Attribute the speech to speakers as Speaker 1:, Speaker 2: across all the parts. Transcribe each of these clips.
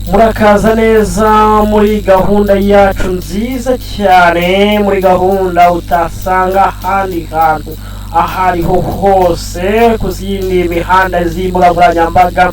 Speaker 1: Murakaza neza muri gahunda yacu nziza cyane, muri gahunda utasanga ahandi hantu aho ariho hose ku zindi mihanda z'imbuga nkoranyambaga,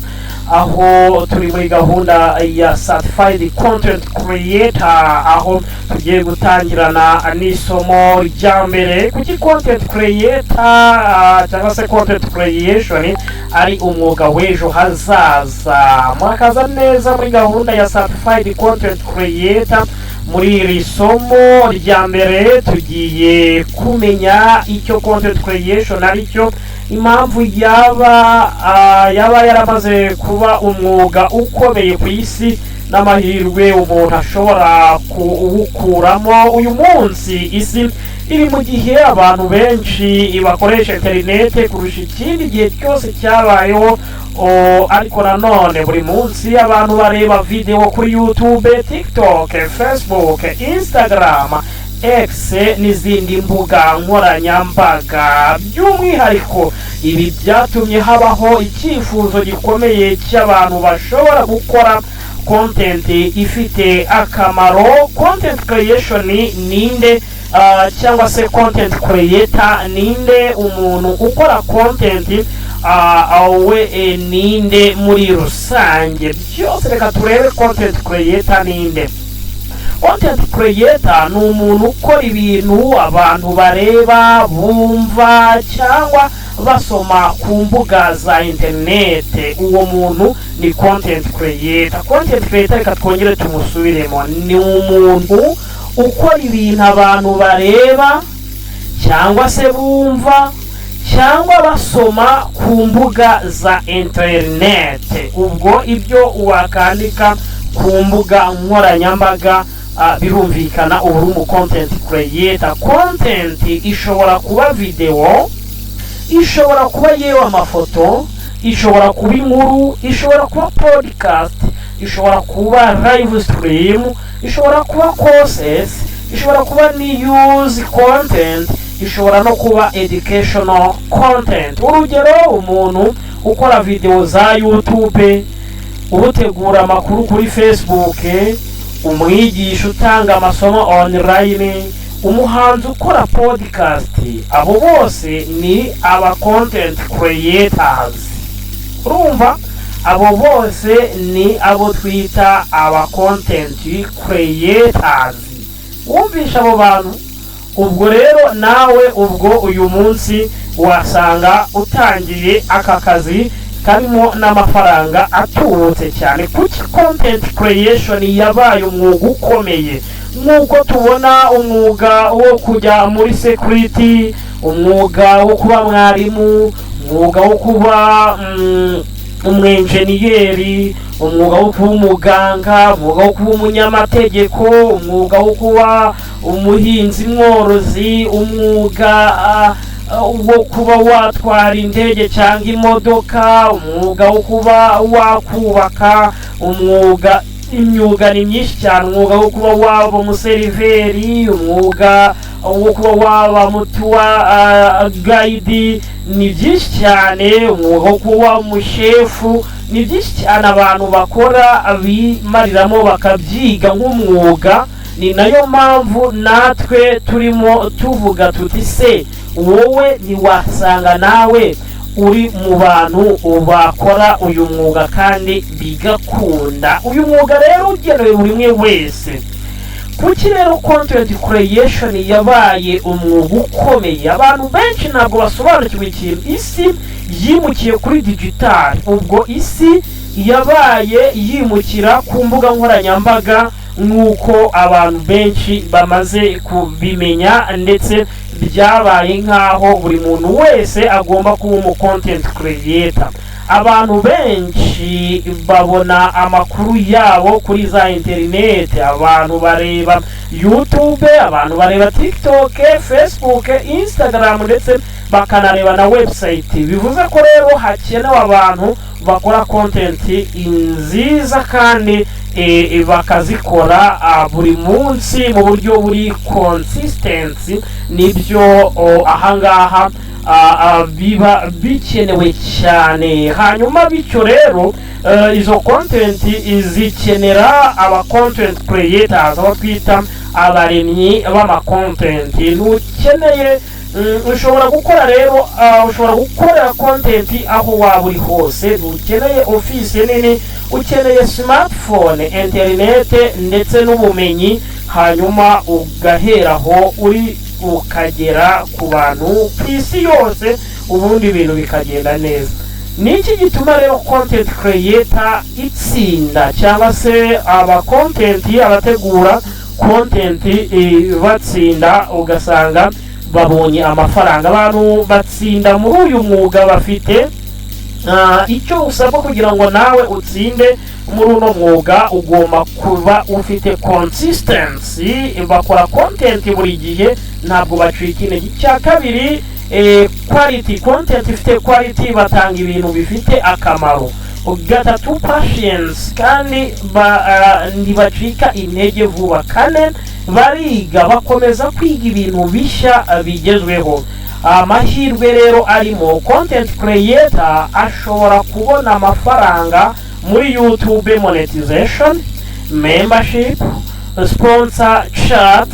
Speaker 1: aho turi muri gahunda ya Certified Content Creator, aho tugiye gutangirana n'isomo rya mbere: kuki content creator cyangwa se content creation ari umwuga w'ejo hazaza. Murakaza neza muri gahunda ya Certified Content Creator. Muri iri somo rya mbere tugiye kumenya icyo content creation ari cyo, impamvu yaba yaramaze kuba umwuga ukomeye ku isi, n'amahirwe umuntu ashobora kuwukuramo. Uyu munsi isi iri mu gihe abantu benshi bakoresha interinete kurusha ikindi gihe cyose cyabayeho. Ariko nanone buri munsi abantu bareba videwo kuri YouTube, TikTok, Facebook, Instagram, X n'izindi mbuga nkoranyambaga. By'umwihariko ibi byatumye habaho icyifuzo gikomeye cy'abantu bashobora gukora content ifite akamaro. Content creation ninde, cyangwa se content creator ninde? Umuntu ukora content we ninde muri rusange? Byose reka turebe. Content creator ninde? Content creator ni umuntu ukora ibintu abantu bareba, bumva cyangwa basoma ku mbuga za interinete. Uwo muntu ni content creator. Content creator, reka twongere tumusubiremo, ni umuntu ukora ibintu abantu bareba cyangwa se bumva cyangwa basoma ku mbuga za interinete. Ubwo ibyo wakandika ku mbuga nkoranyambaga, birumvikana uba uri umu content creator. Content ishobora kuba videwo, ishobora kuba yewe amafoto, ishobora kuba inkuru, ishobora kuba podcast, ishobora kuba live stream, ishobora kuba courses, ishobora kuba news content, ishobora no kuba educational content. Urugero, umuntu ukora videwo za YouTube, utegura amakuru kuri Facebook, umwigisha utanga amasomo online, umuhanzi ukora podcast, abo bose ni aba content creators. Urumva, abo bose ni abo twita aba content creators. Wumvisha abo bantu? Ubwo rero nawe ubwo uyu munsi wasanga utangiye aka kazi karimo n'amafaranga atubutse cyane. Kuki content creation yabaye umwuga ukomeye? Nk'uko tubona umwuga wo kujya muri security, umwuga wo kuba mwarimu, umwuga wo kuba umwenjeniyeri, umwuga wo kuba umuganga, umwuga wo kuba umunyamategeko, umwuga wo kuba umuhinzi mworozi, umwuga wo kuba watwara indege cyangwa imodoka, umwuga wo kuba wakubaka, umwuga, imyuga ni myinshi cyane, umwuga wo kuba waba umuseriveri, umwuga wo kuba waba mu tour guide, ni byinshi cyane, umwuga wo kuba umushefu, ni byinshi cyane abantu bakora bimariramo bakabyiga nk'umwuga. Ni nayo mpamvu natwe turimo tuvuga tuti: "Se wowe ntiwasanga nawe uri mu bantu bakora uyu mwuga kandi bigakunda?" Uyu mwuga rero ugenewe buri umwe wese. Kuki rero content creation yabaye umwuga ukomeye? Abantu benshi ntabwo basobanukiwe ikintu. Isi yimukiye kuri digital. Ubwo isi yabaye yimukira ku mbuga nkoranyambaga, nk'uko abantu benshi bamaze kubimenya, ndetse byabaye nk'aho buri muntu wese agomba kuba umu content creator. Abantu benshi babona amakuru yabo kuri za interineti. Abantu bareba YouTube, abantu bareba TikTok, Facebook, Instagram, ndetse bakanareba na website. Bivuze ko rero hakenewe abantu bakora content nziza kandi bakazikora buri munsi mu buryo buri consistency. Nibyo ahangaha. biba bikenewe cyane. Hanyuma bityo rero izo content zikenera aba content creators, abo twita abaremyi b'ama content. Ntukeneye ushobora gukora rero, ushobora gukorera content aho waba uri hose. Ntukeneye office nini, ukeneye smartphone, internet ndetse n'ubumenyi, hanyuma ugaheraho uri ukagera ku bantu ku isi yose, ubundi ibintu bikagenda neza. Ni iki gituma rero content creator itsinda, cyangwa se aba content, abategura content batsinda, ugasanga babonye amafaranga? Abantu batsinda muri uyu mwuga bafite icyo usabwa kugira ngo nawe utsinde muri uno mwuga: ugomba kuba ufite consistency, bakora content buri gihe, ntabwo bacika intege. Icya kabiri, quality content, ifite quality, batanga ibintu bifite akamaro. Gatatu, patience, kandi ntibacika intege vuba. Kane, bariga, bakomeza kwiga ibintu bishya bigezweho. Amahirwe rero arimo: content creator ashobora kubona amafaranga muri YouTube monetization, membership, sponsor chat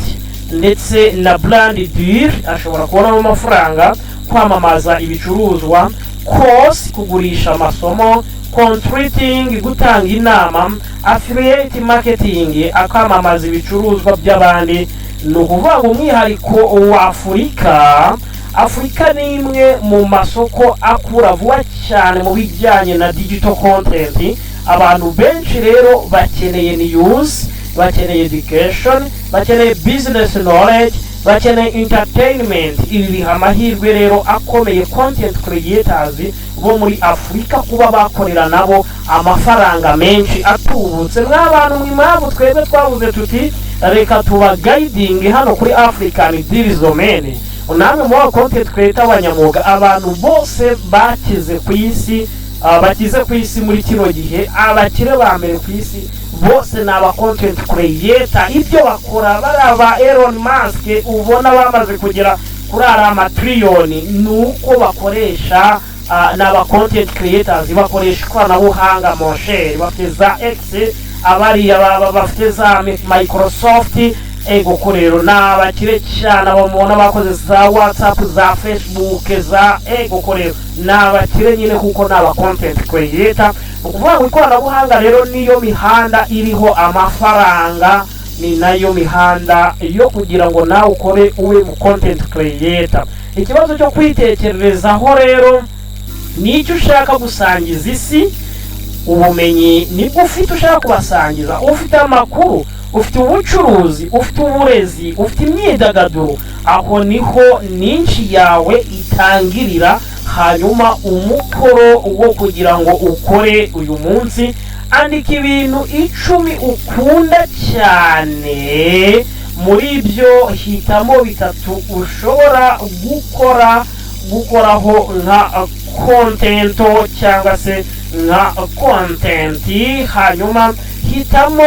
Speaker 1: ndetse na brand deal. Ashobora kubonamo amafaranga kwamamaza ibicuruzwa, course, kugurisha amasomo, consulting, gutanga inama, affiliate marketing, akamamaza ibicuruzwa by'abandi. Ni ukuvuga ngo umwihariko wa Afurika, Afurika ni imwe mu masoko akura vuba cyane mu bijyanye na digital content. Abantu benshi rero bakeneye news, bakeneye education, bakeneye business knowledge, bakeneye entertainment. Ibi biha amahirwe rero akomeye content creators bo muri Afurika kuba bakorera nabo amafaranga menshi atubutse. Mw'abantu mwe, impamvu twebwe twabuze tuti reka tuba guiding hano kuri African Deals Domain, namwe mu ba content creator, abanyamwuga, abantu bose bakize ku isi, bakize ku isi muri kino gihe, abakire ba mbere ku isi bose ni aba content creator. Ibyo bakora, bariya ba Elon Musk ubona bamaze kugera kuri ariya matiriyoni, ni uko bakoresha ni aba content creators, bakoresha ikoranabuhanga, mon cher. Bafite za X, abariya bafite za Microsoft. Ego ko rero ni abakire cyane. Abamubona bakoze za WhatsApp, za Facebook, za ego ko rero ni abakire nyine, kuko ni aba content creator. Ni ukuvuga ngo ikoranabuhanga rero niyo mihanda iriho amafaranga, ni nayo mihanda yo kugira ngo nawe ukore ube mu content creator. Ikibazo cyo kwitekererezaho rero ni icyo ushaka gusangiza isi. Ubumenyi nibwo ufite ushaka kubasangiza? Ufite amakuru, ufite ubucuruzi, ufite uburezi, ufite imyidagaduro? Aho niho niche yawe itangirira. Hanyuma umukoro wo kugira ngo ukore uyu munsi: andika ibintu 10 ukunda cyane. Muri byo hitamo bitatu ushobora gukoraho nka content cyangwa se nka content. Hanyuma hitamo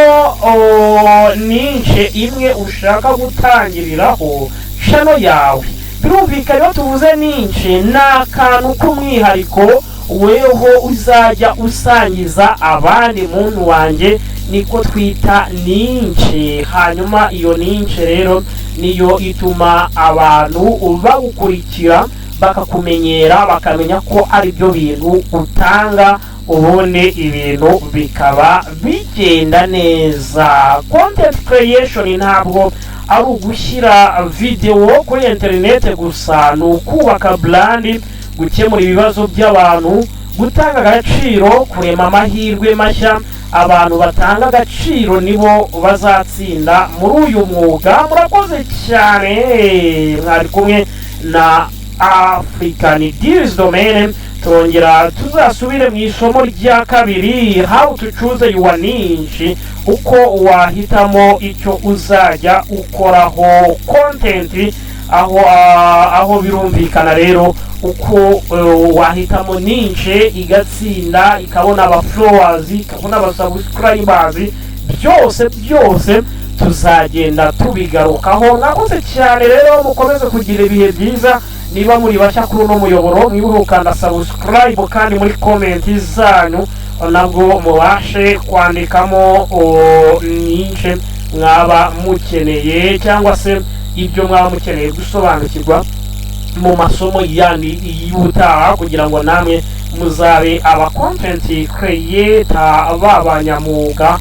Speaker 1: niche imwe ushaka gutangiriraho channel yawe. Birumvikana, iyo tuvuze niche ni akantu k'umwihariko weho uzajya usangiza abandi, muntu wanjye, niko twita niche. Hanyuma iyo niche rero niyo ituma abantu bagukurikira, bakakumenyera, bakamenya ko ari byo bintu utanga, ubundi ibintu bikaba bigenda neza. Content creation ntabwo ari ugushyira videwo kuri interineti gusa, ni ukubaka brand, gukemura ibibazo by'abantu, gutanga agaciro, kurema amahirwe mashya. Abantu batanga agaciro nibo bazatsinda muri uyu mwuga. Murakoze cyane, mwari kumwe na African Deals Domain. Turongera tuzasubire mu isomo rya kabiri, how to choose your niche, uko wahitamo icyo uzajya ukoraho content. Aho birumvikana rero uko wahitamo niche igatsinda, ikabona aba followers, ikabona aba subscribers, byose byose tuzagenda tubigarukaho. Mwakoze cyane rero, mukomeze kugira ibihe byiza. Niba muri bashya kuri uno muyoboro, mwibuke gukanda subscribe, kandi muri comment zanyu nabwo mubashe kwandikamo nyinshi mwaba mukeneye, cyangwa se ibyo mwaba mukeneye gusobanukirwa mu masomo yandi y'ubutaha, kugira ngo namwe muzabe aba content creator b'abanyamwuga.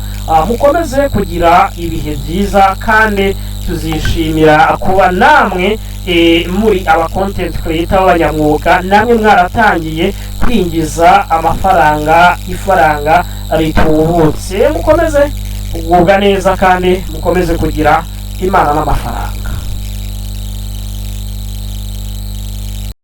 Speaker 1: Mukomeze kugira ibihe byiza, kandi tuzishimira kuba namwe muri aba content creator b'abanyamwuga, namwe mwaratangiye kwinjiza amafaranga, ifaranga ritubutse. Mukomeze kugubwa neza kandi mukomeze kugira Imana n'amafaranga.